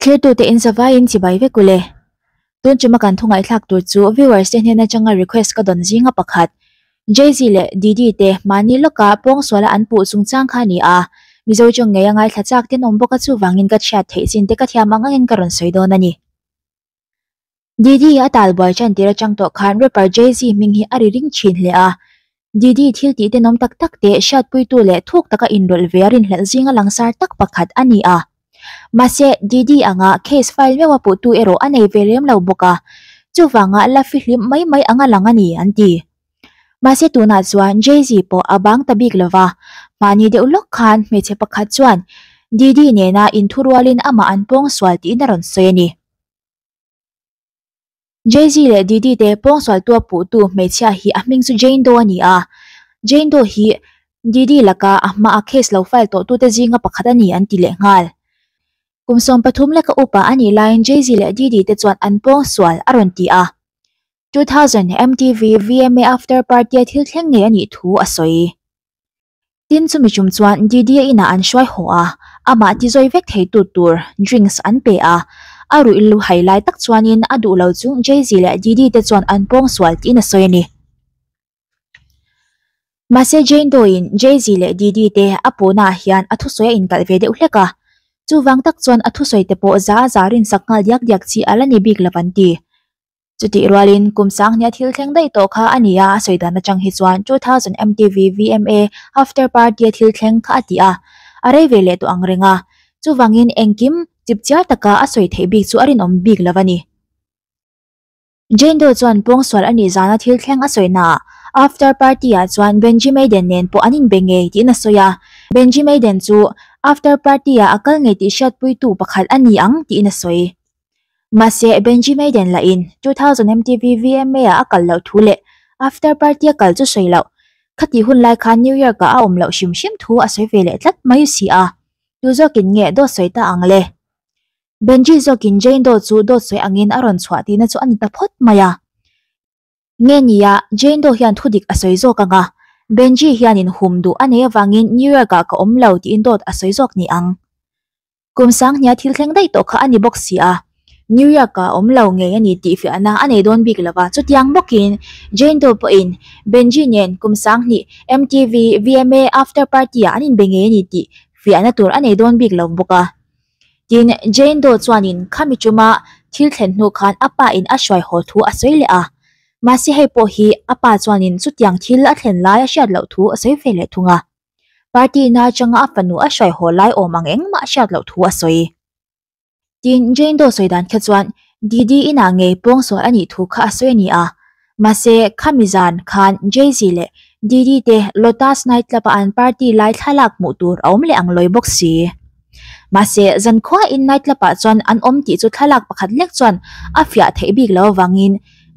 Thlirtute in zavaiin chibai vek ule. Tun chuma kan thu ngaihthlak tur chu viewers te hnen atanga request ka dawn zinga pakhat Jay-Z leh Diddy te mahni lawka pawngsuala an puh chungchang kha a ni a, Mizo tawng ngei a ngaithla chak ten awm bawk a chuvangin ka chhiat theih chin te ka thiam ang angin ka rawn sawi dawn a ni. Diddy a talbuai ṭan tir aṭang tawh khan rapper Jay-Z hming hi a ri ring ṭhin hle a. Diddy thil tih tenawm tak tak te hriatpuitu leh thuk taka inrawlh ve a rinhlelh zinga langsar tak pakhat a ni a. Mahse, Diddy anga case file meuha puhtu erawh a nei ve lem lo bawk a, chuvanga la fihlim mai mai anga lang a ni, an ti. Mahse tunah chuan Jay-Z pawh a bang ta bik lova, hmani deuh lawk khan hmeichhe pakhat chuan Diddy nena inthurualin amah an pawngsual tiin a rawn sawi a ni. Jay-Z leh Diddy te pawngsualtua puhtu hmeichhia hi a hming chu Jane Doe a ni a. Jane Doe hi Diddy laka a hmaa case lo file tawhtute zinga pakhat a ni an ti leh nghal. Kum 13 leka upa a nih laiin Jay-Z leh Diddy te chuan an pawngsual a rawn ti a. 2000 MTV VMA After Party-a thil thleng ngei a nih thu a sawi. Tin chumi tum chuan Diddy-a inah an hruai haw a, amah ti zawi vek thei tu tur drinks an pe a. A ruih lu hai lai tak chuanin a duh lo chung Jay-Z leh Diddy te chuan an pawng sual tiin a sawi a ni. Mahse Jane Doe-in Jay-Z leh Diddy te a puhnaah hian a thusawi a inkalh ve deuh hlek a, chuvang tak chuan a thusawi te pawh za a za rinsak nghal diak diak chi a la ni bik lo an ti. Chutih rualin kum sanghnia thil thleng daih tawh kha a ni a, a sawi dan atang hi chuan 2000 MTV VMA After Party-a thil thleng kha a ti a, a rei ve leh tawh ang reng a. Chuvangin engkim chipchiar taka a sawi theih bik chu a rinawm bik lo a ni. Jane Doe chuan pawngsual a nih zana thil thleng a sawi naah After Party-ah chuan Benji Maiden nen pawh an inbe ngei tiin a sawi a, Benji Maiden chu After Party-ah a kal ngei tih hriatpuitu pakhat a ni ang tiin a sawi. Mahse, Benji Maiden lahin 2000 MTV VMA-ah a kal loh thu leh after party a kal chu sawi loh. Khatih hun lai khan New York-ah a awm loh hrim hrim thu a sawi ve leh tlat mai si a. Tu zawkin nge dawt sawi ta ang le? Benji zawkin Jane Doe chu dawt sawi angin a rawn chhuah tihna chu a ni ta phawt mai a. Nge nia, Jane Doe hian thudik a sawi zawk ang a, Benji hianin hum duh a nei avangin New York-ah ka awm lo tiin dawt a sawi zawk ni ang. Kum sanghnia thil thleng daih tawh kha a ni bawk si a, New York-ah awm lo ngei a ni tih fiahna a nei dawn bik lo va, chutiang bawkin Jane Doe pawhin Benji nen kum sanghnih MTV VMA After Party-ah an inbe ngei a ni tih fiahna tur a nei dawn bik lo bawk a. Tin, Jane Doe chuanin khami tuma thil thlen hnu khan a pa in a hruai haw thu a sawi leh a, mahse hei pawh hi a pa chuanin chutiang thil a thlen lai a hriat loh thu a sawi ve leh thung a. Party na atanga a fanu a hruai haw lai awm ang engmah a hriat loh thu a sawi. Tin, Jane Doe sawi dan kha chuan Didi inah ngei pawngsual a nih thu kha a sawi a ni a. Mahse, khami zan khan Jay-Z leh Didi te Lotus Night Club a an party lai thlalak hmuh tur a awm leh ang lawi bawk si. Mahse, zankhua in night club ah chuan an awm tih chu thlalak pakhat lek chuan a fiah theih bik lo avangin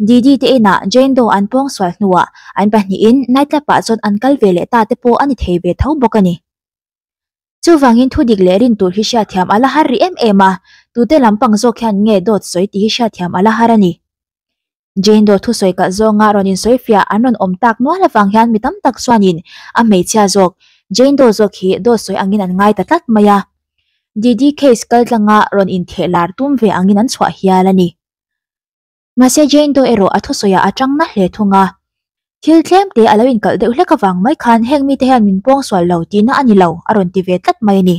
Didi te inah Jane Doe an pawngsual hnuah an pahnihin night club ah chuan an kal ve leh ta te pawh a ni thei ve tho bawk a ni. Chuvangin thudik leh rin tur hi hriatthiam a la har rih em em a, tute lampang zawk hian nge dawt sawi tih hi hriatthiam a la har a ni. Jane Doe thusawi kalh zawnga rawn insawifiah an rawn awm tak nual avang hian mi tam tak chuanin a hmeichhia zawk Jane Doe zawk hi dawt sawi angin an ngai ta tlat mai a. Didi case kaltlanga rawn intheh lar tum ve angin an chhuah hial a ni. Mahse Jane Doe erawh a thusawiah a tang na hle thung a. Thil tlem te a lo inkalh deuh hlek avang mai khan heng mite hian min pawngsual lo tihna a ni lo a rawn ti ve tlat mai a ni.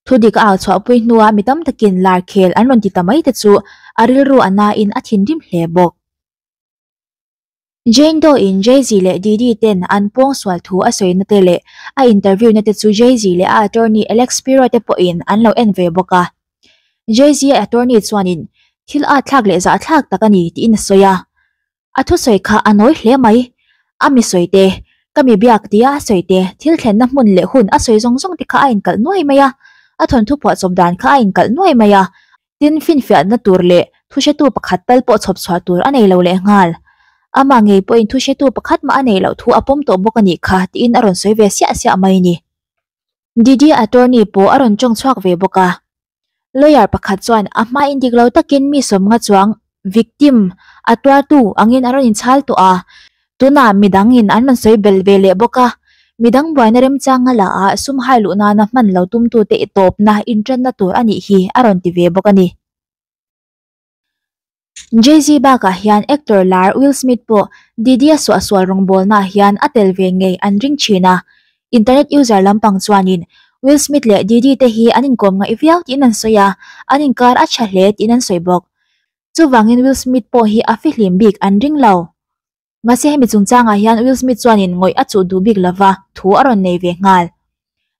Thudik a au chhuahpui hnua mi tam takin lar khel an rawn ti ta mai te chu a rilru a nain a thinrim hle bawk. Jane Doe-in Jay-Z leh Diddy ten an pawngsual thu a sawina te leh a interview na te chu Jay-Z leh a attorney Alex Spiro te pawhin an lo en ve bawk a. Jay-Z a attorney chuanin thil at thlak leh zahthlak tak a ni tiin a sawi a. A thusawi kha a nawi hle mai. A mi sawi te, ka mi biak tia a sawi te, thil thlenna hmun leh hun a sawi zawng zawng te kha a inkalh nuai mai a, a thawnthu phuahchawp dan kha a inkalh nuai mai a, tin finfiahna tur leh thuhretu pakhat tal pawh chhawp chhuah tur a nei lo leh nghal. Amah ngei pawhin thuhretu pakhat mah a neih loh thu a pawm tawh bawk a nih kha tiin a rawn sawi ve siah siah mai a ni. Didi attorney pawh a rawn tawng chhuak ve bawk a. Lawyer pakhat chuan a hma in dik lo takin mi sawmnga chuang victim a tuartu angin a rawn inchhal tawh a, tunah midangin an rawn sawi bel ve leh bawk a. Midang buaina remchanga la a sum hai luh nana hman lo tumtute i tawpna inṭanna tur a nih hi, a rawn ti ve bawk a ni. Jay-Z bakah hian actor lar Will Smith pawh Diddy-a suahsual rawngbawlnaah hian a tel ve ngei an ring thin a. Internet user lampang chuanin Will Smith leh Diddy te hi an inkawm ngaih viau tiin an sawi a, an inkar a tha hle tiin an sawi bawk. Chuvangin Will Smith pawh hi a fihlim bik an ring lo. Mahse hemi chungchangah hian Will Smith chuanin ngawih a chuh duh bik lova thu a rawn nei ve nghal.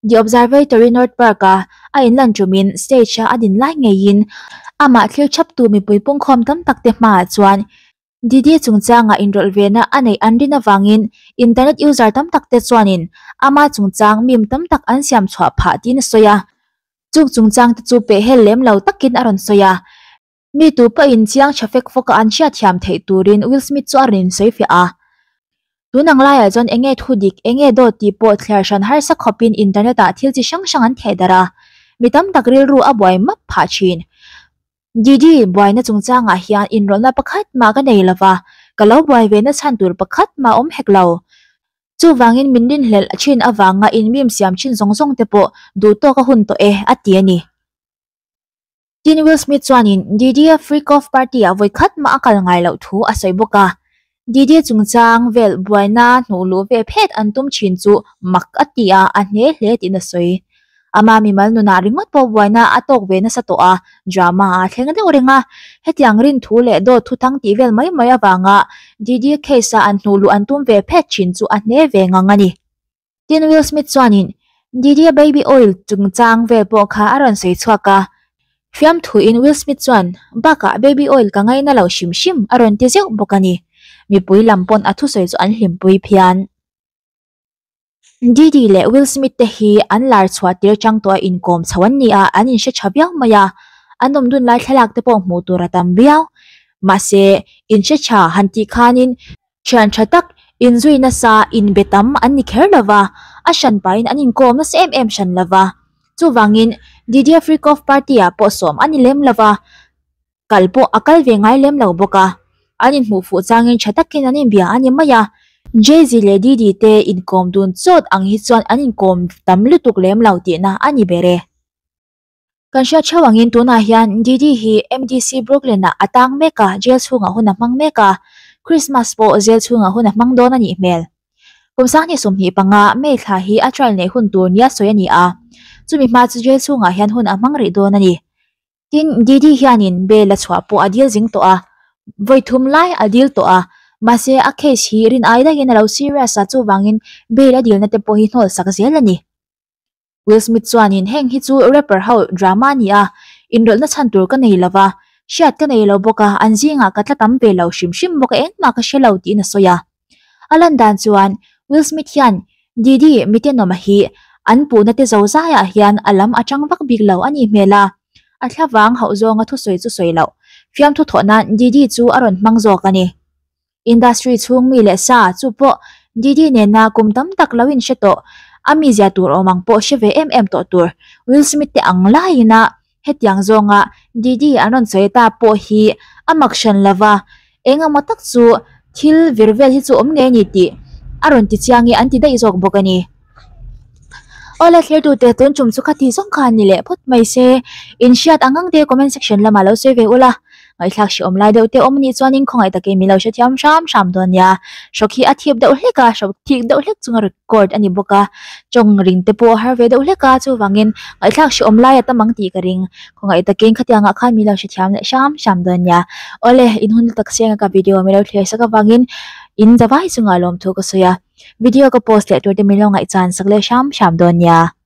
The Observatory North Park-a a inlan tumin stage-a a din lai ngeiin amah thlir thaptu mipui pungkhawm tam tak te hmaah chuan Diddy chungchangah inrawlh vena a neih an rin avangin internet user tam tak te chuanin ama chungchang meme tam tak an siam chhuah phah tiin a sawi a. Chung chungchang te chu pehhel lem lo takin a rawn sawi a. Mi tu pawhin chiang tha fek fawka an hriatthiam theih turin Will Smith chu a rawn insawifiah a. Tun ang laiah chuan enge thu dik, enge dawt tih pawh thliar hran harsa khawpin internet ah thil chi hrang hrang an theh darh a, mi tam tak rilru a buai map phah thin. Didi, buaina chungchangah hian inrawlhna pakhat mah ka nei lova, ka lo buai ve na chhan tur pakhat mah awm hek lo. Chuvangin min rinhlelh thin avanga inmim siam thin zawng zawng te pawh duhtawk a hun tawh e, a ti a ni. Tin, Will Smith chuanin Diddy-a Freak Off Party-ah vawi khat mah a kal ngai loh thu a sawi bawk a. Diddy chungchang vel buaina hnuh luh ve phet an tum thin chu mak a ti a, a hne hle tiin a sawi. Ama mimal nunah ringawt pawh buaina a tawk ve nasa tawh a, drama a thleng deuh reng a. Hetiang rin thu leh dawt thu thang tih vel mai mai avanga Diddy case-a an hnuh luh an tum ve phet thin chu a hne ve ngang a ni. Tin, Will Smith chuanin Diddy-a baby oil chungchang vel pawh kha a rawn sawi chhuak a. Fiamthuin Will Smith chuan, Bakah baby oil ka ngaina lo hrim hrim a rawn ti zeuh bawk a ni. Mipui lam pawn a thusawi chu an hlimpui phian. Diddy leh Will Smith te hi an lar chhuah tir chang tawh a inkawm chho an ni a, an inhre tha viau mai a. An awm dun lai thlalak te pawh hmuh tur a tam viau. Mahse, inhre tha han tih khanin Thian tha tak, inzui nasa, inbe tam an ni kher lo va, a hran pahin an inkawm nasa em em hran lo va. Chuvangin, Didier Freakoff party-ah pawh sawm a ni lem lo va, kal pawh a kal ve ngai lem lo bawk a. An inhmuh fuh changin tha takin an inbia a ni mai a. Jay-Z leh Diddy te inkawm dun chawt ang hi chuan an inkawm tam lutuk lem lo tihna a ni ber e. Kan hriat theuh angin tunah hian Didi hi MDC Brooklyn ah a tang mek a, jail chhungah hun a hmang mek a, Christmas pawh jail chhungah hun a hmang dawn a nih hmel. Kum sanghnih 25 May thla hi a trial neih hun tur nia sawi a ni a, chumi hma chu jail chhungah hian hun a hmang rih dawn a ni. Tin, Didi hianin bail a chhuah pawh a dil zing tawh a, vawi thum lai a dil tawh a, mahse a case hi rin ai daihin a lo serious a, chuvangin bail a dilna te pawh hi hnawl sak zel a ni. Will Smith chuanin heng hi chu rapper ho drama a ni a, inrawlhna chhan tur ka nei lo va, hriat ka nei lo bawk a, an zingah ka tla tam ve lo hrim hrim bawk a, engmah ka hre lo tiin a sawi a. A lan dan chuan Will Smith hian Diddy mitenawma hi an puhna te zo zaiah hian a lam a chang vak bik lo a nih hmel a, a thlavang hauh zawnga thusawi chu sawi loh, fiamthu thawh nan Diddy chu a rawn hmang zawk a ni. Industry chhung mi leh sa chu pawh Didi nena kum tam tak lo in hre tawh, a mizia tur awm ang pawh hre ve em em tawh tur Will Smith te ang laiin a hetiang zawnga Didi an rawn sawi ta pawh hi a mak hran lova, eng emaw tak chu thil vir vel hi chu awm ngei a ni tih a rawn ti chiang i an ti daih zawk bawk a ni. Awle thlertute tun tum chu khati zawng kha ni leh phawt mai se, in hriat ang ang te comment section lamah lo sawi ve ula, ngaihthlak hrehawm lai deuh te awm anih chuanin khawngaih takin min lo hrethiam hram hram dawn nia. Hrawk hi a thip deuh hlek a, hrawk thik deuh hlek chunga record a ni bawk a, tawng ring te pawh a har ve deuh hlek a, chuvangin ngaihthlak hrehawm lai a tam ang tih ka ring. Khawngaih takin khatiangah khan min lo hrethiam leh hram hram dawn nia. Awle, in hun tak sianga ka video min lo thlir sak avangin in zavai chungah lawmthu ka sawi a. Video ka post leh tur te min lo ngaihchan sak leh hram hram dawn nia.